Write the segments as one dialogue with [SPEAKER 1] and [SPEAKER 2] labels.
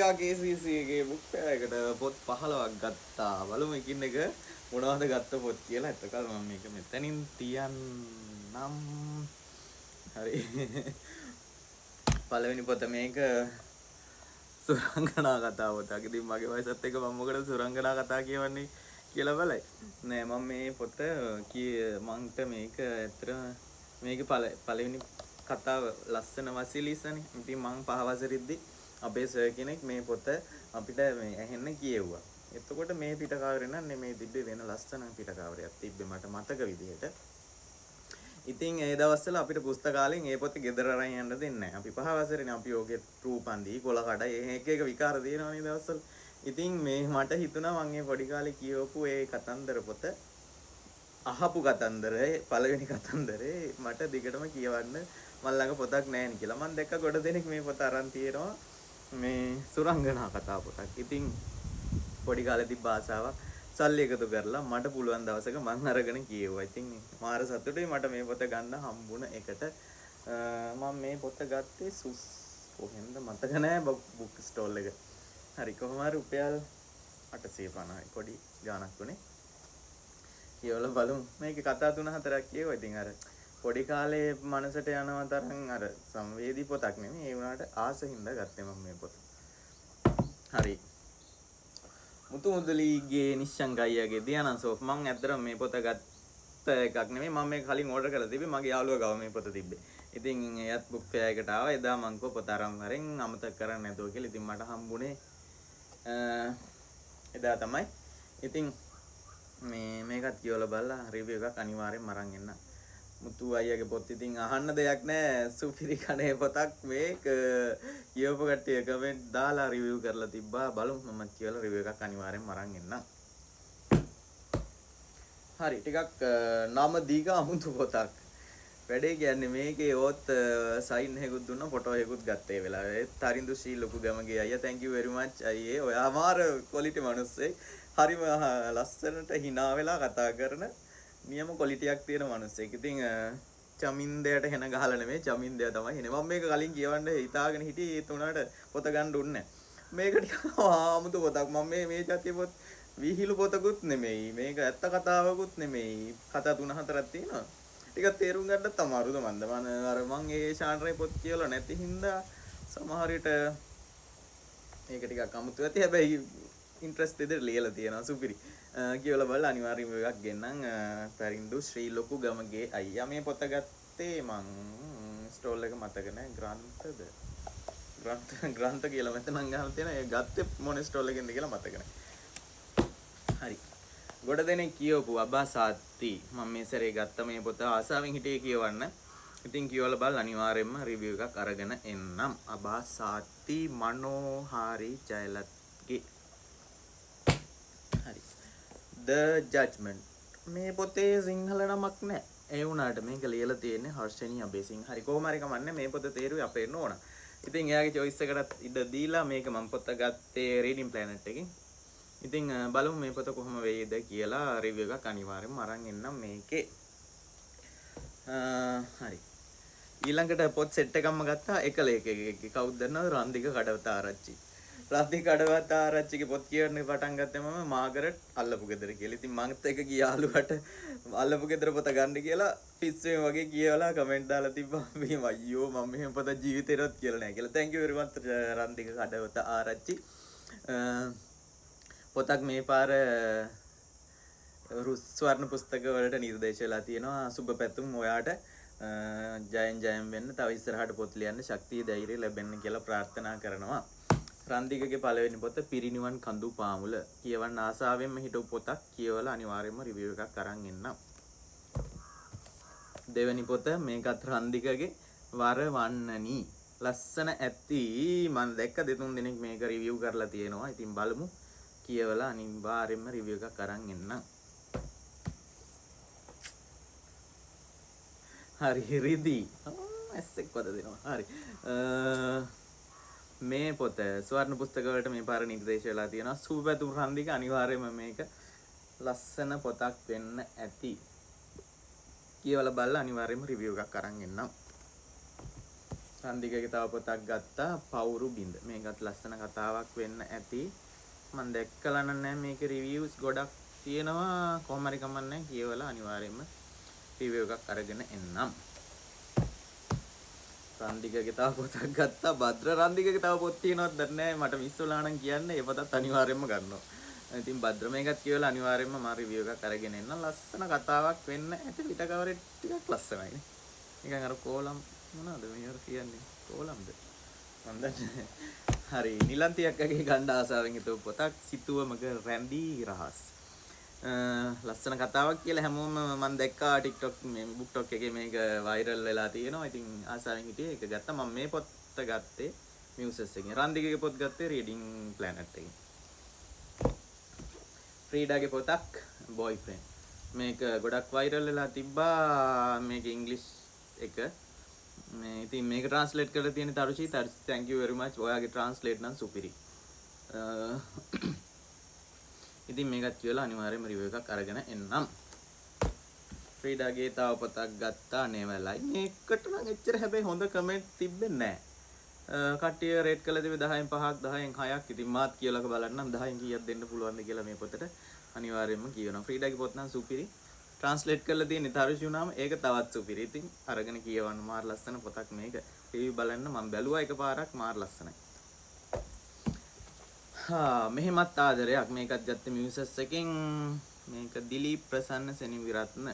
[SPEAKER 1] Lanka KCC එකේ book fair එකට පොත් 15ක් ගත්තා. බලමු එකින් එක මොනවද ගත්ත පොත් කියලා. එතකල් මම මේක මෙතනින් තියන්නම්. හරි. පළවෙනි පොත මේක සුරංගනා කතා පොතක්. ඉතින් මගේ වයසත් එක්ක මම මොකටද සුරංගනා කතා කියවන්නේ කියලා බලයි. නෑ, මම මේ පොත මන්ට මේක ඇත්තටම මේක පළවෙනි කතාව ලස්සන වසිලිසනේ. ඉතින් මං පහ වසරෙද්දි අපේ සර් කෙනෙක් මේ පොත අපිට මේ ඇහෙන්න කියෙව්වා. එතකොට මේ පිට කවරේ නම් නෙමෙයි තිබ්බේ, වෙන ලස්සන පිට කවරයක් තිබ්බේ මට මතක විදිහට. ඉතින් ඒ දවස්වල අපිට පුස්තකාලෙන් ඒ පොත ගෙදර අරන් යන්න දෙන්නේ නැහැ. අපි පහ වසරේනේ, අපි ඕකේ රූපන්දී කොළ කඩ ඒ එක එක විකාර තියෙනවනේ ඒ දවස්වල. ඉතින් මේ මට හිතුණා මං ඒ පොඩි කාලේ කියවපු ඒ කතන්දර පොත, අහපු කතන්දරේ, පළවෙනි කතන්දරේ මට දිගටම කියවන්න මං ළඟ පොතක් නැහැ නේ කියලා. මං දැක්ක ගොඩ දෙනෙක් මේ පොත අරන් තියෙනවා, මේ සුරංගනා කතා පොතක්. ඉතින් පොඩි කාලේ තිබ්බ ආසාවක් සල්ලි එකතු කරලා මට පුළුවන් දවසක මං අරගෙන කියෙව්වා. ඉතින් මාර සතුටුයි මට මේ පොත ගන්න හම්බුණ එකට. මං මේ පොත ගත්තේ සුස් කොහෙන්ද මතක නෑ, බුක් ස්ටෝල් එක. හරි, කොහොම හරි රුපියල් 850යි, පොඩි ගාණක් උනේ. කියවලා බලමු. මේකේ කතා තුන හතරක් කියවුවා. ඉතින් අර පොඩි කාලේ මනසට යනවා තරම් අර සංවේදී පොතක් නෙමෙයි. ඒ වුණාට ආස හින්දා ගත්තේ මම මේ පොත. හරි. මුතු මුදලිගේ නිශ්ශංක අයියාගේ දියානන් සෝෆ්. මං ඇත්තටම මේ පොත ගත්ත එකක් නෙමෙයි. මම මේක කලින් ඕඩර් කරලා තිබ්බේ. මගේ යාළුවා ගාව මේ පොත තිබ්බේ. ඉතින් එයත් බුක් ෆෙයාර් එකට ආවා. එදා මං කිව්වා පොත අරන් වරෙන් අමතක කරන්න නැතුව කියලා. ඉතින් මට හම්බුනේ එදා තමයි. ඉතින් මේකත් කියවලා බලලා රිවිව් එකක් අනිවාර්යෙන්ම අරන් එන්න. මුතු අයියාගේ පොත් ඉතින් අහන්න දෙයක් නෑ. සුපිරි කණේ පොතක් මේක. කියවපු කට්ටිය කමෙන්ට් දාලා රිවිව් කරලා තිබ්බා. බලමු, මමත් කියවලා රිවිව් එකක් අනිවාර්යෙන්ම අරන් එන්නම්. හරි, ටිකක් නම දිග අමුතු පොතක්. වැඩේ කියන්නේ මේකේ ඕත් සයින් එකකුත් දුන්නා, ෆොටෝ එකකුත් ගත්තා ඒ වෙලාවේ. තරිඳු ශ්‍රී ලොකු ගමගේ අයියා, thank you very much අයියේ. ඔයා මාර ක්වොලිටි මිනිස්සෙක්. හරිම ලස්සනට හිනා වෙලා කතා කරන නියම ක්වොලිටියක් තියෙන මිනිස්සෙක්. ඉතින් චමින්දයට හෙන ගහලා නෙමෙයි, චමින්දය තමයි හෙනේ. මම මේක කලින් කියවන්න හිතාගෙන හිටියේ, ඒත් උනාට පොත ගන්න උන්නේ නැහැ. මේක ටිකක් ආමුතු පොතක්. මම මේ මේ ජාතිය පොත් විහිළු පොතකුත් නෙමෙයි. මේක ඇත්ත කතාවකුත් නෙමෙයි. කතා තුන හතරක් තියෙනවා. ටිකක් තේරුම් ගන්නත් අමාරුද මන්ද. මම අර මං ඒ ශාන්රේ පොත් කියවලා නැති හින්දා සමහර විට මේක ටිකක් අමුතු ඇති. හැබැයි ඉන්ට්‍රස්ට් විදිහට ලියලා තියෙනවා, සුපිරි. කියවලා බලලා අනිවාර්යයෙන්ම එකක් ගෙන්නම්. තරින්දු ශ්‍රී ලොකු ගමගේ අයියා. මේ පොත ගත්තේ මං ස්ටෝල් එක මතක නෑ, ග්‍රන්ථද, ග්‍රන්ථ ග්‍රන්ථ කියලා මෙතන නම් ගහලා තියෙනවා. ඒ ගත්තේ මොන ස්ටෝල් එකෙන්ද කියලා මතක නෑ. හරි. ගොඩ දෙනෙක් කියවපු අබා සාත්ති මම මේ සැරේ ගත්ත මේ පොත ආසාවෙන් හිටියේ කියවන්න. ඉතින් කියවලා බලලා අනිවාර්යයෙන්ම රිවිව් එකක් අරගෙන එන්නම්. අබා සාත්ති මනෝහාරි ජයලත්ගේ. හරි. The Judgment. මේ පොතේ සිංහල නමක් නෑ. ඒ වුණාට මේක ලියලා තියෙන්නේ හර්ෂණී අබේසිංහ. හරි, කොහොම හරි කමන්නේ, මේ පොත තේරුවේ අපේ නෝනා. ඉතින් එයාගේ චොයිස් එකටත් ඉඩ දීලා මේක මම පොත ගත්තේ රීඩින් ප්ලැනට් එකෙන්. ඉතින් බලමු මේ පොත කොහොම වෙයිද කියලා, රිවිව් එකක් අනිවාර්යෙන්ම අරන් එන්නම් මේකේ. හරි. ඊළඟට පොත් සෙට් එකක්ම ගත්තා එක ලේඛකයෙක්ගේ. කවුද දන්නවද? රන්දික කඩවතාරච්චි. රන්දික කඩවතාරච්චිගේ පොත් කියවන්න පටන් ගත්තේ මම මාගරට් අල්ලපු ගෙදර කියලා. ඉතින් මංත් එක ගිය යාළුවට අල්ලපු ගෙදර පොත ගන්න කියලා පිස්සුවෙන් වගේ කියවලා කමෙන්ට් දාලා තිබ්බා. මෙහෙම අයියෝ, මම මෙහෙම පොත ජීවිතේටවත් කියලා නෑ කියලා. Thank you very much Randika කඩවතාරච්චි. පොතක් මේ පාර ස්වර්ණ පුස්තක වලට නිර්දේශ වෙලා තියෙනවා. සුබ පැතුම් ඔයාට, ජයෙන් ජයෙන් වෙන්න, තව ඉස්සරහට පොත් ලියන්න ශක්තිය ධෛර්යය ලැබෙන්න කියලා ප්‍රාර්ථනා කරනවා. රන්දිකගේ පළවෙනි පොත පිරිනිවන් කඳු පාමුල කියවන්න ආසාවෙන්ම හිටපු පොතක්. කියවලා අනිවාර්යයෙන්ම රිවිව් එකක් අරන් එන්නම්. දෙවෙනි පොත මේකත් රන්දිකගේ වරවන්නනි. ලස්සන ඇති. මම දැක්ක දෙතුන් දෙනෙක් මේක රිවිව් කරලා තියෙනවා. ඉතින් බලමු, කියවලා අනිවාර්යයෙන්ම රිවිව් එකක් අරන් එන්නම්. හරි, රිදි. ඇස් එක් වද දෙනවා. හරි. මේ පොත ස්වර්ණ පුස්තක වලට මේ පාර නිර්දේශ වෙලා තියෙනවා. සුබ පැතුම් රන්දික, අනිවාර්යයෙන්ම මේක ලස්සන පොතක් වෙන්න ඇති. කියවලා බලලා අනිවාර්යයෙන්ම රිවිව් එකක් අරන් එන්නම්. රන්දිකගේ තව පොතක් ගත්තා, පවුරු බිඳ. මේකත් ලස්සන කතාවක් වෙන්න ඇති. මං දැක්කලා නෑ, මේකේ රිවිව්ස් ගොඩක් තියෙනවා. කොහොම හරි කමක් නෑ, කියවලා අනිවාර්යයෙන්ම රිවිව් එකක් අරගෙන එන්නම්. රන්දිකගේ තව පොතක් ගත්තා, භද්‍ර. රන්දිකගේ තව පොත් තියෙනවද දන්නේ නෑ, මට මිස් වෙලා නම් කියන්න. ඒ පොතත් අනිවාර්යයෙන්ම ගන්නවා. ඉතින් භද්‍ර මේකත් කියවලා අනිවාර්යයෙන්ම මම රිවිව් එකක් අරගෙන එන්නම්. ලස්සන කතාවක් වෙන්න ඇති. පිට කවරේ ටිකක් ලස්සනයි නේ. නිකන් අර කෝලම් මොනවද මේ අර කියන්නේ, කෝලම්ද මන් දන්නේ. හරි, නිලන්ති අක්කගේ ගණ්ඩ ආසාවෙන් හිටපු පොතක්, සිතුවමක රැඳී රහස්. ලස්සන කතාවක් කියලා හැමෝම මම දැක්කා TikTok මේ BookTok එකේ මේක වෛරල් වෙලා තියෙනවා. ඉතින් ආසාවෙන් හිටියේ, ඒක ගත්තා. මම මේ පොත ගත්තේ මියුසස් එකෙන්. රන්දිකගේ පොත් ගත්තේ රීඩින් ප්ලැනට් එකෙන්. ෆ්‍රීඩාගේ පොතක් බොයිෆ්‍රෙන්ඩ්. මේක ගොඩක් වෛරල් වෙලා තිබ්බා. මේක ඉංග්ලිෂ් එක. මේ ඉතින් මේක ට්‍රාන්ස්ලේට් කරලා තියෙන Tharushi. Tharushi, thank you very much. ඔයාගේ ට්‍රාන්ස්ලේට් නම් සුපිරි. ඉතින් මේකත් කියලා අනිවාර්යයෙන්ම රිවිව් එකක් අරගෙන එන්නම්. ෆ්‍රීඩාගේ තව පොතක් ගත්තා, නෙවලයි. මේකට නම් එච්චර හැබැයි හොඳ කමෙන්ට් තිබ්බේ නෑ. කට්ටිය රේට් කරලා තිබ්බේ 10න් 5ක්, 10න් 6ක්. ඉතින් මාත් කියලාක බලන්නම් 10න් කීයක් දෙන්න පුළුවන්ද කියලා මේ පොතට. අනිවාර්යයෙන්ම කියනවා. ෆ්‍රීඩාගේ පොත් නම් සුපිරි. ට්‍රාන්ස්ලේට් කරලා තියෙන්නේ තරුෂි වුණාම ඒක තවත් සුපිරි. ඉතින් අරගෙන කියවන්න, මාර ලස්සන පොතක් මේක. රිවිව් බලන්න, මම බැලුවා එකපාරක්, මාර ලස්සනයි. හා, මෙහෙමත් ආදරයක්. මේකත් ගත්තේ මියුසස් එකෙන්. මේක දිලීප් ප්‍රසන්න සෙනවිරත්න.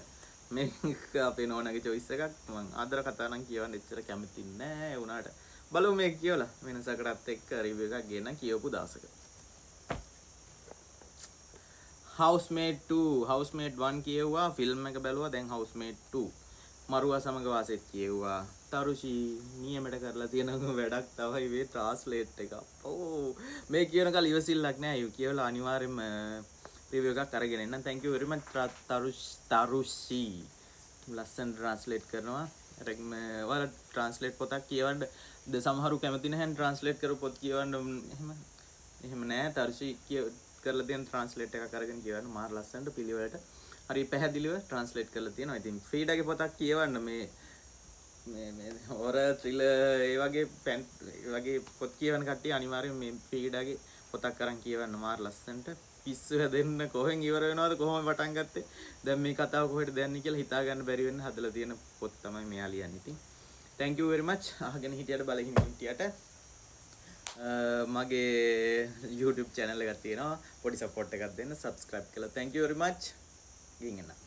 [SPEAKER 1] මේක අපේ නෝනාගේ චොයිස් එකක්. මං ආදර කතා නම් කියවන්න එච්චර කැමති නෑ. ඒ වුණාට බලමු මේක කියවලා වෙනසකටත් එක්ක රිවිව් එකක් ගෙන කියවපු දවසක. Housemaid 2. Housemaid 1 කියවුවා, ෆිල්ම් එක බැලුවා, දැන් Housemaid 2. මරුවා සමග වාසෙත් කියවුවා. තරුෂි නියමට කරලා තියෙන වැඩක් තමයි මේ ට්‍රාන්ස්ලේට් එක. ඕ, මේ කියන කල් ඉවසිල්ලක් නෑ. ඒ කියවලා අනිවාර්යෙන්ම රිවිව් එකක් අරගෙන එන්නම්. Thank you very much Tharushi. ලස්සන ට්‍රාන්ස්ලේට් කරනවා. අරගෙන ඔයාලා ට්‍රාන්ස්ලේට් පොතක් කියවන්න ද සමහරු කැමති නැහැ ට්‍රාන්ස්ලේට් කරපු පොත් කියවන්න. එහෙම එහෙම නෑ, තරුෂි කරලා තියෙන ට්‍රාන්ස්ලේට් එකක් අරගෙන කියවන්න, මාර ලස්සනට පිළිවෙලට හරි පැහැදිලිව ට්‍රාන්ස්ලේට් කරලා තියෙනවා. ඉතින් ෆ්‍රීඩාගේ පොතක් කියවන්න, මේ මේ මේ හොරර්, ත්‍රිලර් ඒ වගේ ෆැන් ඒ වගේ පොත් කියවන කට්ටිය අනිවාර්යයෙන් මේ ෆ්‍රීඩාගේ පොතක් අරන් කියවන්න. මාර ලස්සනට පිස්සු හැදෙන්න, කොහෙන් ඉවර වෙනවද, කොහොම පටන් ගත්තේ, දැන් මේ කතාව කොහෙටද යන්නේ කියලා හිතා ගන්න බැරි වෙන්න හදලා තියෙන පොත් තමයි මෙයා ලියන්නේ. ඉතින් thank you very much අහගෙන හිටියට, බලහින් හිටියට. මගේ YouTube channel එකක් තියෙනවා, පොඩි support එකක් දෙන්න subscribe කරලා. Thank you very much. ගිහින් එන්න.